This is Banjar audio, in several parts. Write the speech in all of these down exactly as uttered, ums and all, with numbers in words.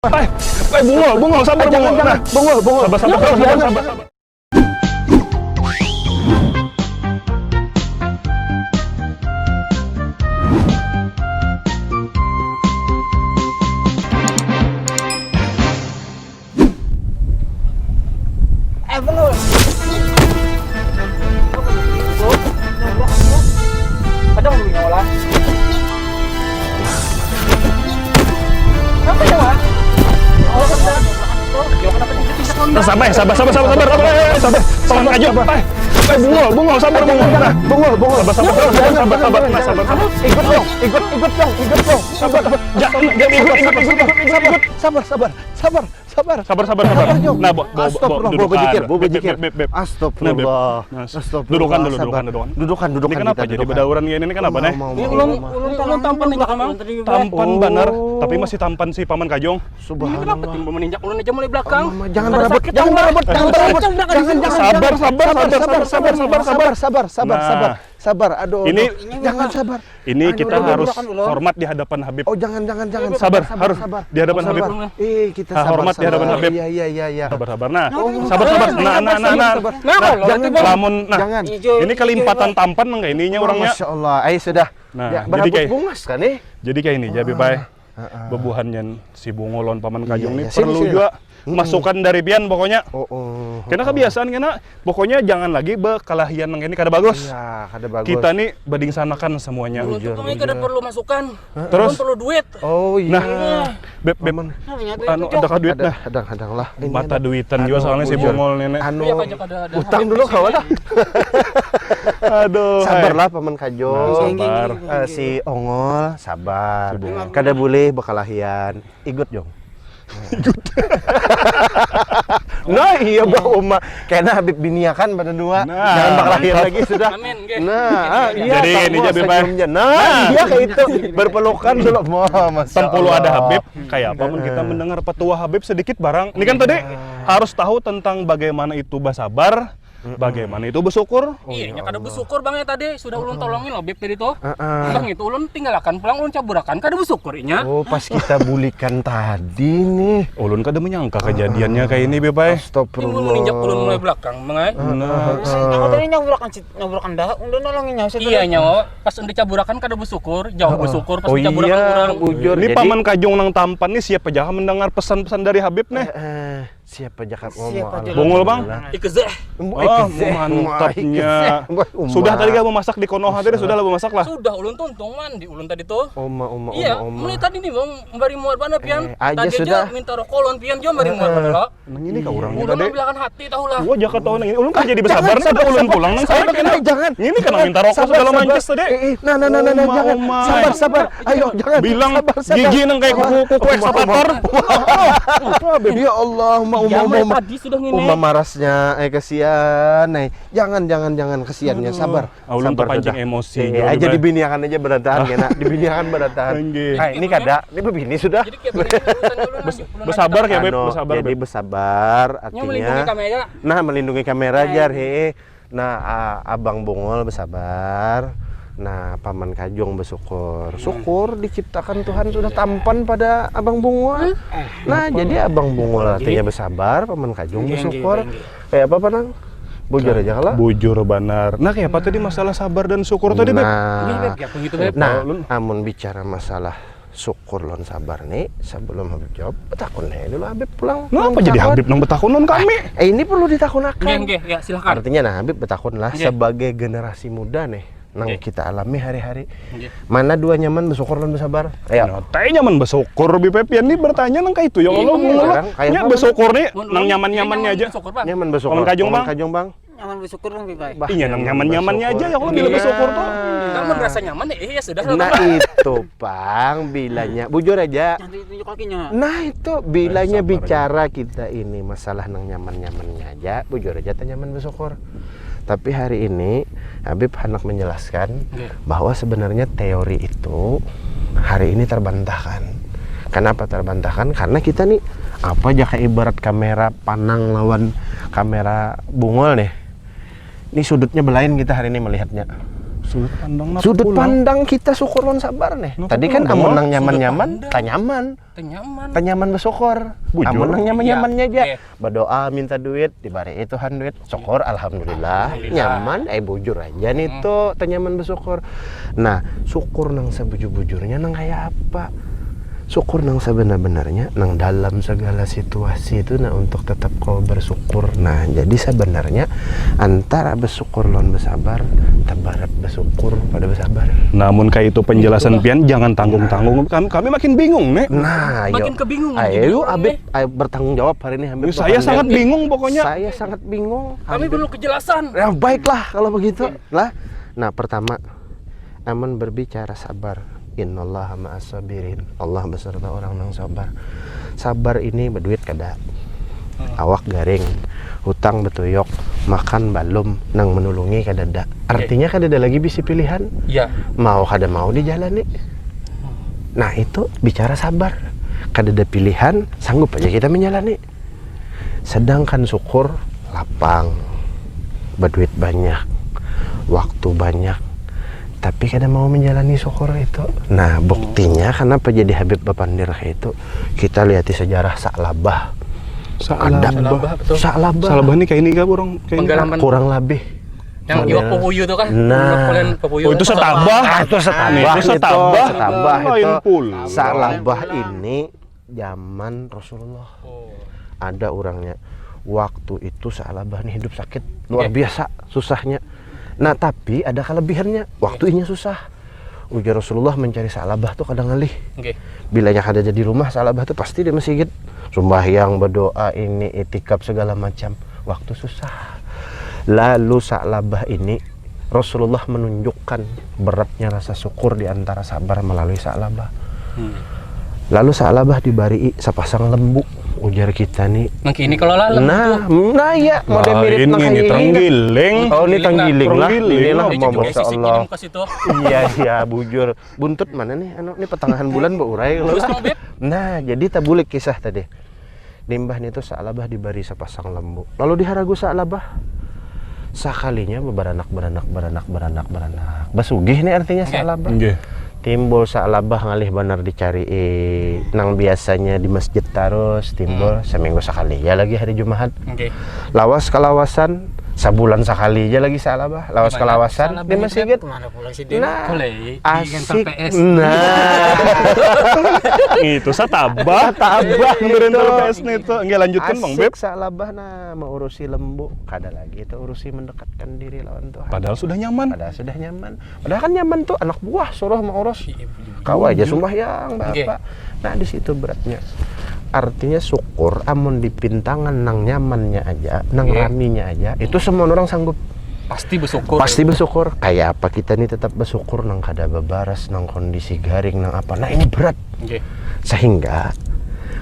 Eh, eh, Bungul, Bungul, sabar, Bungul. Nah, Bungul, Bungul. Sabar, sabar, sabar, sabar, sabar, sabar. Eh, Bungul. Ada nggak nyawa lah? Kenapa ya, Wak? Oh, kenapa? Nah, sabar, sabar, sabar, sabar, sabar, sabar, eh, sabar, sabar, sabar, sabar, eh, eh, Bungul, Bungul, sabar, Bungul, nah, Bungul, Bungul, sabar, sabar, sabar, sabar, sabar, nah, sabar, sabar, ikut dong, ikut, ikut dong, ikut dong, sabar, sabar, jangan, jangan ikut, ikut, ikut, ikut, ikut, ikut, sabar, sabar, sabar, sabar, sabar, sabar, sabar, sabar, nah, bo, bo, bo, astagfirullah, bo, dudukan, bejikir, bo, bejikir, beb, beb, beb, nah, beb, astagfirullah, nah, astagfirullah, dudukan dulu, sabar, dudukan, dudukan, dudukan, dudukan, ini kenapa jadi bedauran gini, ini kenapa nih? Ulun, ulun, ulun tampan di belakang, Mang. Tampan banar, tapi masih tampan si Paman Kajong. Ini kenapa timbul meninjak ulun aja mulai belakang? Jangan berebut, jangan berebut, jangan berebut. Jangan, jangan, jangan. Sabar, sabar, sabar, sabar, sabar, sabar, sabar, sabar, sabar, sabar, sabar, sabar. Aduh, ini jangan sabar. Ini kita harus hormat di hadapan Habib. Oh, jangan, jangan, jangan. Sabar, harus di hadapan Habib. Ih, kita sabar, hormat di hadapan Habib. Iya, iya, iya, iya. Sabar, sabar. Nah, sabar, sabar. Nah, nah, nah, nah. Lamun, nah, ini kelimpatan tampan nang kayak ininya orangnya. Masya Allah. Ayo sudah. Nah, jadi kayak bungas kan nih. Jadi kayak ini, jadi, Bay. Heeh. Bebuhannya si Bungul lawan Paman Kajung nih perlu juga masukan dari pian pokoknya. Oh, oh. Karena kebiasaan kena pokoknya jangan lagi bekelahian nang ini kada bagus. Iya, kada bagus. Kita nih badingsanakan semuanya. Ulun tuh kada perlu masukan. Terus? Ulun perlu duit. Oh, iya. Nah, Beb, Beb, anu, ada kah duit nah? Ada, ada lah. Mata duitan juga soalnya si Bungul nenek. Anu, utang dulu kawan lah. Aduh, sabarlah Paman Kajung. Nah, sabar. Eh, si Ongol, sabar. Kada boleh bekelahian. Igut, Jong. Igut. Nah, iya, bah, Uma. Kena Habib biniakan pada dua. Nah, jangan bakalahian lagi sudah. Amin, nggih. Nah, ah, iya, jadi ini jadi, Bay. Nah, iya, kayak itu. Berpelukan dulu. Wah, Masya Allah. Tempulu ada Habib, kayak apa mun kita mendengar petua Habib sedikit barang. Ini kan tadi harus tahu tentang bagaimana itu bersabar, bagaimana itu bersyukur. Iya, nya kada bersyukur, Bang, ya, tadi sudah ulun tolongin loh, Bib, tadi tuh. Heeh. Bang, itu ulun tinggalakan pulang, ulun caburakan, kada bersyukur inya. Oh, pas kita bulikan tadi nih. Ulun kada menyangka kejadiannya kayak ini, Bib, ay. Timbul meninjak ulun mulai belakang, Bang, ay. Nah. Aku tadi nyaburakan, nyaburakan dah, ulun nolongin nyawa. Iya, nyawa. Pas ulun dicaburakan kada bersyukur, jauh bersyukur pas dicaburakan orang. Bujur. Ini jadi Paman Kajung nang tampan nih, siapa jaha mendengar pesan-pesan dari Habib nih? Siapa jakat ngomong? Bungul, Bang. Ikzeh. Oh, mantapnya. Sudah tadi gak memasak di Konoha tadi, sudah lah memasak lah. Sudah, ulun tuntung mandi ulun tadi tuh. Oma, oma, iya, oma, oma. Mulai tadi nih, Bang, bari muar bana pian. Eh, aja tadi sudah. Dia minta rokok lawan pian, jom bari muar bana lah. Nang ini kah urangnya tadi? Ulun ambilakan hati tahu lah. Wah, jakat tahu nang ini. Ulun kan jadi bersabar nih, ada ulun pulang nang sana kena. Jangan. Ini kena minta rokok segala mancis tadi. Eh, eh, nah, nah, nah, nah, nah, jangan. Sabar, sabar. Ayo, jangan. Bilang gigi nang kayak kuku, kuku ekskavator. Ya Allah, uma, uma, uma, uma. Tadi sudah ngini. Uma marasnya, eh, kesian, eh. Jangan, jangan, jangan, kesiannya, sabar. Ulun terpancing emosi. Eh, aja dibiniakan aja berantakan kena, dibiniakan berantakan. Hai, ini kada, ini bebini sudah. Bersabar ya, Beb, bersabar. Jadi bersabar artinya. Nah, melindungi kamera jar, he. Nah, Abang Bungul besabar. Nah, Paman Kajung besyukur. Syukur diciptakan Tuhan sudah tampan pada Abang Bungul. Nah, jadi Abang Bungul artinya besabar, Paman Kajung besyukur. Kayak apa, Panang? Bujur aja kala. Bujur banar. Nah, kayak apa tadi masalah sabar dan syukur tadi, Beb? Nah, amun bicara masalah syukur lawan sabar nih, sebelum Habib jawab, betakun nih dulu Habib pulang. Kenapa jadi Habib nang betakun lawan kami? Eh, ini perlu ditakunakan. Nggih, nggih, ya, silakan. Artinya, nah, Habib betakun lah sebagai generasi muda nih, nang kita alami hari-hari. Mana dua nyaman, besyukur lawan besabar? Ayo. Nah, tai nyaman besyukur, Bib, pian nih bertanya nang kayak itu, ya Allah. Nya besyukur nih, nang nyaman-nyamannya aja. Nyaman besyukur. Paman Kajung, Bang. Paman Kajung, Bang. Nyaman besyukur, Bang, Bib. Iya, nang nyaman-nyamannya aja, ya Allah, bila besyukur tuh. Kamu merasa nyaman, ya, iya, sudah lah. Nah, itu, Bang, bilanya. Bujur aja. Jangan ditunjuk kakinya. Nah, itu bilanya bicara kita ini masalah nang nyaman-nyamannya aja, bujur aja, teh nyaman besyukur. Tapi hari ini Habib hendak menjelaskan bahwa sebenarnya teori itu hari ini terbantahkan. Kenapa terbantahkan? Karena kita nih, apa aja kayak ibarat kamera Panang lawan kamera Bungul nih. Ini sudutnya belain kita hari ini melihatnya. Sudut pandang napa Sudut pulang? pandang kita syukur lawan sabar nih. Napa Tadi kan pulang, amun Bang? nang nyaman-nyaman, Sudut pandang. Tanyaman. Tanyaman. Tanyaman bersyukur. Bujur. Amun nang nyaman-nyamannya aja. Iya. Berdoa minta duit, diberi Tuhan duit. Syukur alhamdulillah. Alhamdulillah. Nyaman, eh bujur aja nih tuh tanyaman bersyukur. Nah, syukur nang sebujur-bujurnya nang kayak apa? Syukur nang sebenar-benarnya nang dalam segala situasi itu nah untuk tetap kau bersyukur. Nah, jadi sebenarnya antara bersyukur lawan bersabar, tebarat bersyukur pada bersabar. Namun kayak itu penjelasan pian jangan tanggung-tanggung. Kami, kami makin bingung nih. Nah, ayo. Makin kebingungan Ayo, jadi yuk, orang Abib, nih. Ayo bertanggung jawab hari ini Habib. Saya sangat bingung pokoknya. Saya sangat bingung. Kami perlu kejelasan. Ya baiklah kalau begitu. Lah, nah pertama, amun berbicara sabar, innallaha ma'as sabirin. Allah beserta orang nang sabar. Sabar ini berduit kada. Awak garing, hutang betuyok, makan balum, nang menulungi kadada. Artinya kadada lagi bisi pilihan. Ya. Mau kada mau dijalani. Nah, itu bicara sabar. Kadada pilihan, sanggup aja kita menjalani. Sedangkan syukur lapang, berduit banyak, waktu banyak, tapi kada mau menjalani syukur itu. Nah, buktinya kenapa jadi Habib bapandir kayak itu? Kita lihat di sejarah Sa'labah. Sa'labah. Ada Sa'labah. Sa'labah ini kayak ini kah burung? Kayak ini. Penggalaman. Kurang lebih. Yang iwak papuyu tuh kah? Nah, Kalian papuyu. Oh, itu setabah. Ah, itu setabah. Nah, itu setabah. Setabah Lain itu. pul. Sa'labah ini zaman Rasulullah. Oh. Ada orangnya. Waktu itu Sa'labah ini hidup sakit luar Oke. Biasa susahnya. Nah, tapi ada kelebihannya. Waktu inya susah. Ujar Rasulullah mencari Sa'labah tuh kadang ngalih. Oke. Bilanya kada jadi rumah Sa'labah tuh pasti di masjid. Sumbahyang, berdoa, ini itikaf segala macam. Waktu susah. Lalu Sa'labah ini Rasulullah menunjukkan beratnya rasa syukur di antara sabar melalui Sa'labah. Hmm. Lalu Sa'labah dibari sepasang lembu, ujar kita nih. Nah, kini kalau lah lembu Nah, tuh. Nah iya, model mirip Lain nang ini kayak ini. Terenggiling. Oh, ini tenggiling lah. Terenggiling. Inilah Ini mau Juga masya sisi Allah. kirim ke situ. Iya, iya, bujur. Buntut mana nih? Anu, ini pertengahan bulan berurai kalau. Terus mau, Bib? Nah, jadi tabulik kisah tadi. Limbah itu Sa'labah dibari sepasang lembu. Lalu diharagu Sa'labah. Sakalinya beranak beranak beranak beranak beranak. Basugih nih artinya Sa'labah. Nggih. Timbul Sa'labah ngalih banar dicari nang biasanya di masjid terus timbul seminggu sekali ya lagi hari Jumat. Oke. Lawas kalawasan sebulan sekali aja lagi Sa'labah. Lawas Gimana? Kalawasan Salah di banyak masjid. kan? Mana pulang si Dina? Nah, Boleh, di rental asik. P S. Nah, Itu satabah. Satabah Beneran itu. P S nih tuh. Nggih lanjutkan Bang Beb. Asik Sa'labah nah mengurusi lembu. Kada lagi itu urusi mendekatkan diri lawan Tuhan. Padahal sudah nyaman. Padahal sudah nyaman. Padahal kan nyaman tuh anak buah suruh mengurus. Iya, betul. Kau aja sumbahyang, Oke. Bapak. Nah, di situ beratnya. Artinya syukur amun di pintangan nang nyamannya aja, nang Oke. raminya aja, itu semua orang sanggup. Pasti bersyukur. Pasti bersyukur. Kayak apa kita nih tetap bersyukur nang kada bebaras, nang kondisi garing, nang apa. Nah, ini berat. Oke. Sehingga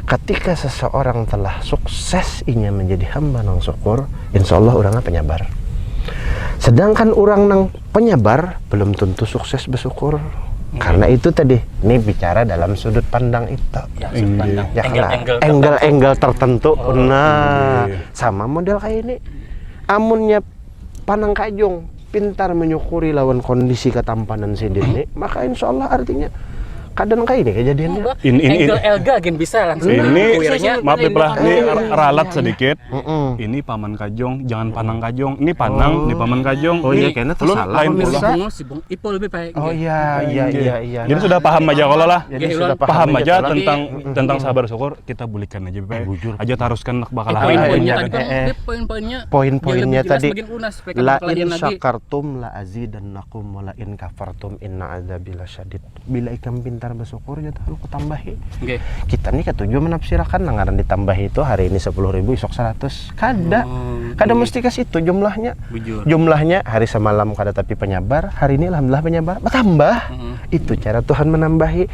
ketika seseorang telah sukses inya menjadi hamba nang syukur, insya Allah orangnya penyabar. Sedangkan orang nang penyabar belum tentu sukses bersyukur. Karena itu tadi, ini bicara dalam sudut pandang itu. Ya, sudut pandang. Ya, Angle-angle angle-angle tertentu. Nah, Iya. Sama model kayak ini. Amunnya Panang Kajung pintar menyukuri lawan kondisi ketampanan sidin nih, maka insya Allah artinya kadang kayak ini kejadiannya. In- in- in- Angle Elga gin bisa langsung. Ini Kuirnya. Maaf Beb lah, ini ralat sedikit. Mm-mm. Ini paman kajong, jangan panang kajong. Ini panang, ini paman kajong. Oh, iya, Ini kayaknya ulun tersalah lain apa pulang. bisa? Bengong si Bung Ipul, Beb, baik. Oh iya, iya, iya, iya. Jadi sudah paham aja kalau lah. Jadi Oke, sudah Ulun. Paham aja lah. tentang Jadi, tentang sabar syukur, kita bulikan aja Beb. Eh, bujur. Aja taruskan lah bakal Kita hari Poin-poinnya ini. tadi kan, Eh, eh. Beb, poin-poinnya. Poin-poinnya Biar lebih jelas tadi. Makin lunas, supaya La bakal in lagi. Syakartum la azidannakum wa la in kafartum inna adzabi lasyadid. Bila ikam pintar bersyukur ya tahu kutambahi. Oke. Kita nih ketujuh menafsirakan nang ngaran ditambahi itu hari ini sepuluh ribu isok seratus. Kada. Oh, Kada oke. Mesti ke situ jumlahnya. Bujur. Jumlahnya hari semalam kada tapi penyabar, hari ini alhamdulillah penyabar, bertambah. Mm-mm. Itu cara Tuhan menambahi.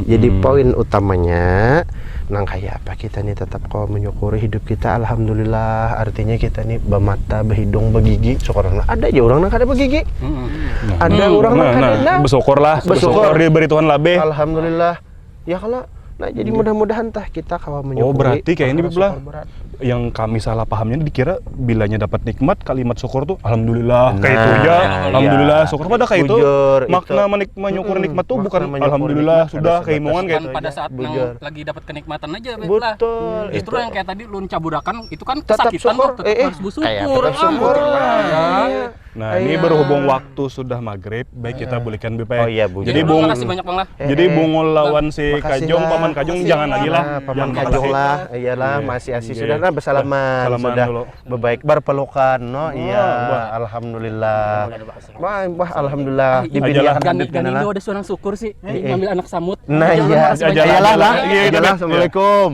Jadi poin utamanya nang kayak apa kita nih tetap kau menyukuri hidup kita, alhamdulillah, artinya kita nih bermata, berhidung, bergigi, syukur ada aja orang nang kada bergigi. Mm-mm. Ada orang Nah, nang kada nah, nah, bersyukur lah. Bersyukur. Bersyukur diberi Tuhan labih. Alhamdulillah. Ya kalau Nah, jadi mudah-mudahan tah kita kawa menyukuri. Oh, berarti kayak ini, karena Biblah. Syukur berat. Yang kami salah pahamnya dikira bilanya dapat nikmat, kalimat syukur tuh alhamdulillah, kayak itu Nah, aja. iya. Alhamdulillah, syukur pada kayak itu. Bujur, Makna itu. menik- menyukuri Mm-mm. nikmat tuh Makna bukan menyukuri alhamdulillah nikmat sudah pada keimongan sebatas kayak Bukan itu. Pada saat nang Bujur. Lagi dapat kenikmatan aja, Biblah. Betul. Justru yang kayak tadi lun caburakan itu kan Tetap kesakitan syukur. tuh, tetap Eh, eh. harus bersyukur. Kayak tetap syukur. Ah. Iya. Nah, ini Iya. berhubung waktu sudah maghrib, baik kita bulikan Bipa. Oh iya, Bu. Jadi Biblah, Bung, makasih banyak, Bang lah. Eh, jadi eh. Bungul lawan si Makasih Kajong, lah. Paman Kajong, Makasih jangan lah. lagi lah. Nah, Paman Jangan Kajong makasih. lah. Iyalah, Iya. masih asih Iya. sudah. Nah, bersalaman Salaman sudah. Dulu. Bebaik, berpelukan, no. Iya, wah. Alhamdulillah. Wah, wah, alhamdulillah. Ajalah. Dibiniakan Gani, handuk gani lah. Indo ada seorang syukur sih. Eh, eh. Ngambil anak samut. Nah, Jangan iya. marah sebanyak Ajalah, Iyalah ajalah. lah. Iya, iya, Iyalah, iya. Assalamualaikum.